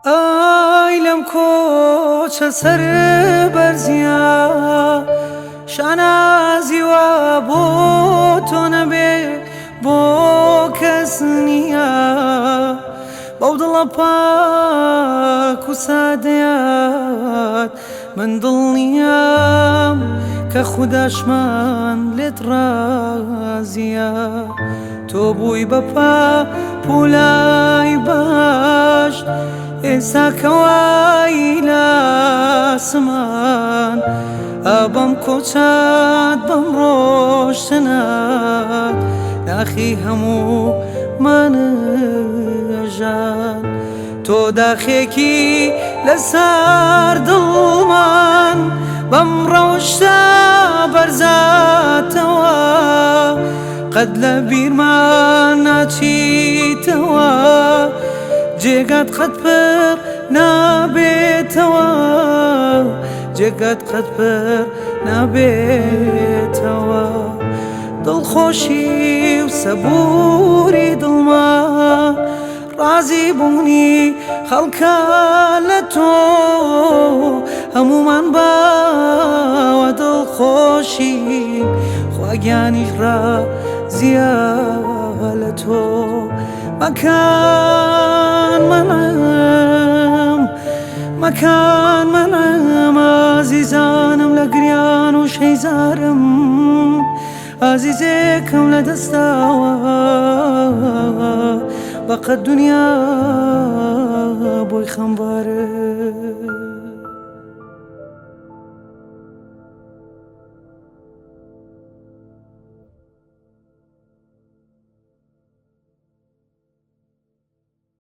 ئای لەم کۆچە سەر بەرزیە شانازی وا بۆ تۆ نەبێ بۆ کەس نییە بەو دڵە پاک و سادەیات من دڵنیام کە خوداشمان لێت ڕازیە تۆ بووی بە پا پولای باش ئێستا کەوای لاسمان ئابم کۆچات بەم ڕۆشتنات ناخی هەموو مانەژان تۆ داخێکی لەسەر دڵمان بەم ڕەوشتە بەرزاتەوە قەت لە بیرمان ناچیتەوە جێگات قەت پڕ نابێتەوە جێگات قەت پڕ نابێتەوە دڵخۆشی و سەبوری دڵما ڕازی بوونی خەڵکە لە تۆ هەمومان باوە دڵخۆشین خوا گیانیش ڕازیە لە تۆ مەکان مەنعم مەکان مەنعم ئازیزانم لە گریان و شەیزارم ئازیزێکم لە دەستاوە بەقەد دنیا بۆی خەمبارم.